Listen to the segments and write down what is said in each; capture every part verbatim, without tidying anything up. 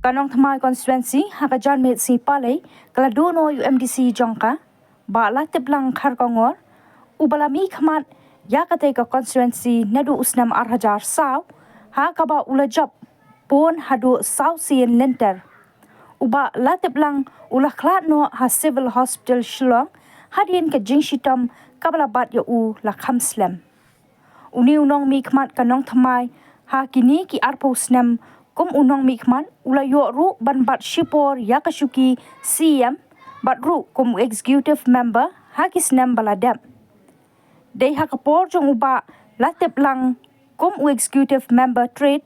Ka Nongthymmai constituency ha ka janmiet sngi Palei ka la duh noh ïa u M D C jong ka, Bah Latiplang Kharkongor, uba la mihkhmat ïa katei ka constituency naduh u snem ar hajar saw, ha kaba u la jop bun haduh saw sien lynter. U Bah Latiplang u la khlad noh ha Civil Hospital Shillong hadien ka jingshitom kaba la bat ïa u la kham slem. Une u nongmihkhmat ka Nongthymmai ha kine ki arphew snem kum u nongmihkhmat u la ïoh ruh ban bat shipor ïa ka shuki C E M bad ruh kum u executive member ha ki snem ba la dep. Dei ha ka por jong u Bah Latiplang kum u executive member trade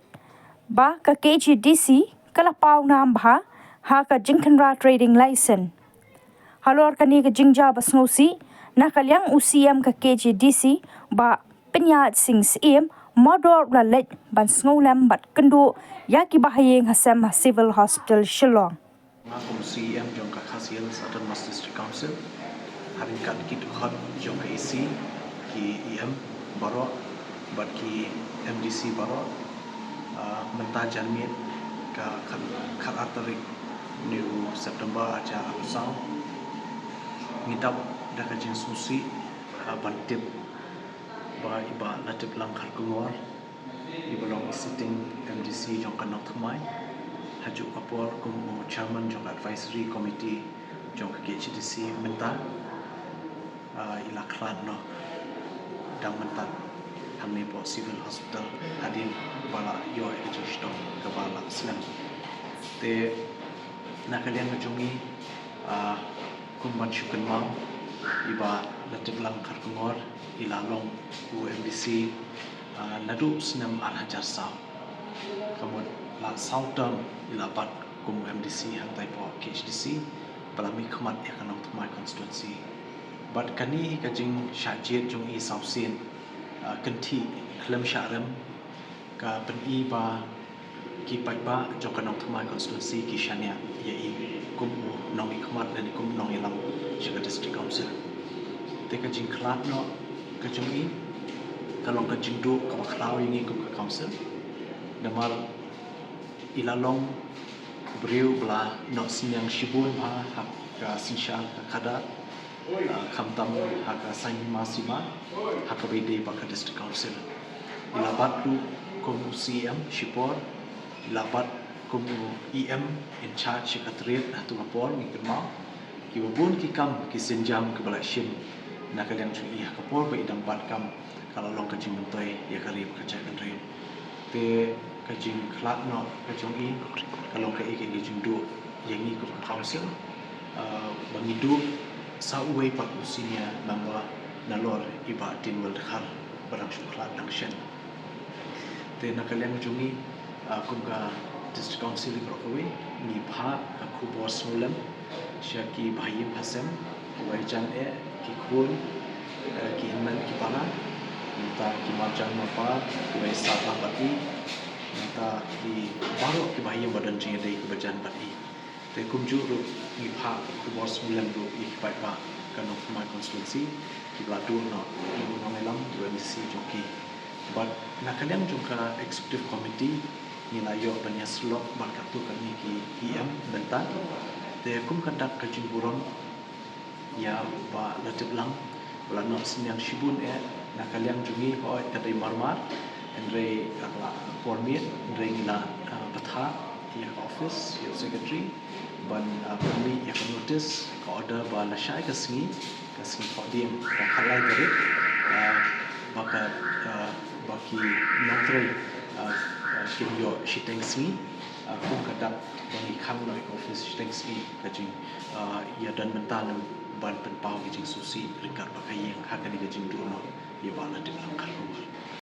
ba ka K H A D C ka la paw nam bha ha ka jingkhynra trading license. Halor kane ka jingjia ba sngewsih, na ka liang u C E M ka K H A D C, Bah Pynïaid Sing Syiem, mardor u la leit ban sngewlem bad kynduh ïa ki bahaïing hasem ha Civil Hospital Shillong. Nga kum C E M jong ka Khasi Hills Autonomous District Council, ha ryngkat ki dkhot jong ka E C, ki E M baroh bad ki M D C baroh, ah, mynta janmiet ka khat, khat ar tarik une u September ar hajar arphew saw, ngi dap da ka jingsngewsih, ah, ban tip ba i Bah Latiplang Kharkongor, iba long i sitting M D C jong ka Nongthymmai, ha juh ka por kum u chairman jong ka advisory committee jong ka K H A D C mynta, ah, i la khlad noh dang mynta hangne hapoh Civil Hospital hadien ba la ïoh ïa ka jingshitom kaba la slem. Te na ka liang ka jong ngi, ah, kum ban shu kynmaw, i Bah Latiplang Kharkongor i la long u M D C, ah, naduh u snem ar hajar saw. Ka mut la saw term i la bat kum u M D C hangtai hapoh K H A D C, ba la mihkhmat ïa ka Nongthymmai constituency. Bad kane ka jingshah jied jong i saw sien, ah, kynthih khlem shah rem, ka pyni ba ki paidbah jong ka Nongthymmai constituency ki shaniah ïa i kum u nongmihkhmat lane kum u nongïalam sha ka District Council. Te ka jingkhlad noh ka jong i ka long ka jingduh kaba khraw ïa ngi kum ka council. Namar i la long u briew ba la noh synñiang shibun bha ha ka synshar ka khadar, ah, khamtam ha ka saiñ hima sima, ha kaba ïadei bad ka District Council. I la bat ruh kum u C E M shipor, i la bat kum u E M in charge secretariat ha tu ka por, ngi kynmaw. Kiba bun ki kam ki sienjam kiba la shim na ka liang jong i ha ka por ba i dang bat kam, ka la long ka jingmyntoi ïa ka ri bad ka jaitbynriew. Te ka jingkhlad noh ka jong i ka long kaei kaei ka jingduh ïa ngi kum ka council, ah, ba ngi duh sa uwei pat u senior member nalor i Bah Tinwell Dkhar ba dang shu khlad dang shen. Te na ka liang jong ngi, ah, kum ka District Council baroh kawei, ngi phah ka khubor sngewlem sha ki bahaïing hasem, kiwei jan eh, ki khun, eh, ki hynmen ki para, nangta ki marjan marpa, kiwei sah lang bad i, nangta ki baroh ki bahaïing ba don jingïadei kiba jan bad i. Te kumjuh ruh ngi phah ka khubor sngewlem ruh ïa ki paidbah ka Nongthymmai constituency kiba la duh noh ïa u nongïalam, u M D C jong ki. Bad na ka liang jong ka executive committee ngi la ïoh ban ïasyllok bad katto katne ki E M mynta. Te kum ka dak ka jingburom ïa u Bah Latiplang, ba la noh synñiang shibun eh, na ka liang jong ngi hooid ka dei marmar, hynrei ka la por miet, hynrei ngi la, ah, bthah ïa ka office, ïa u secretary, ban, ah, pynmih ïa ka notice, ka order ba lashai ka sngi, ka sngi Thohdieng, ka khatlai tarik, ah, ba ka, ah, ba ki nongtrei, ah, ah, kin ïoh shiteng sngi, ah, kum ka dak ba ngi khang noh ïa ka office shiteng sngi, ka jing, ah, ïa don mynta lem ban pynpaw ka jingsngewsih ryngkat bad ka ïing ha kane ka jingduh noh ïa u Bah Latiplang Kharkongor.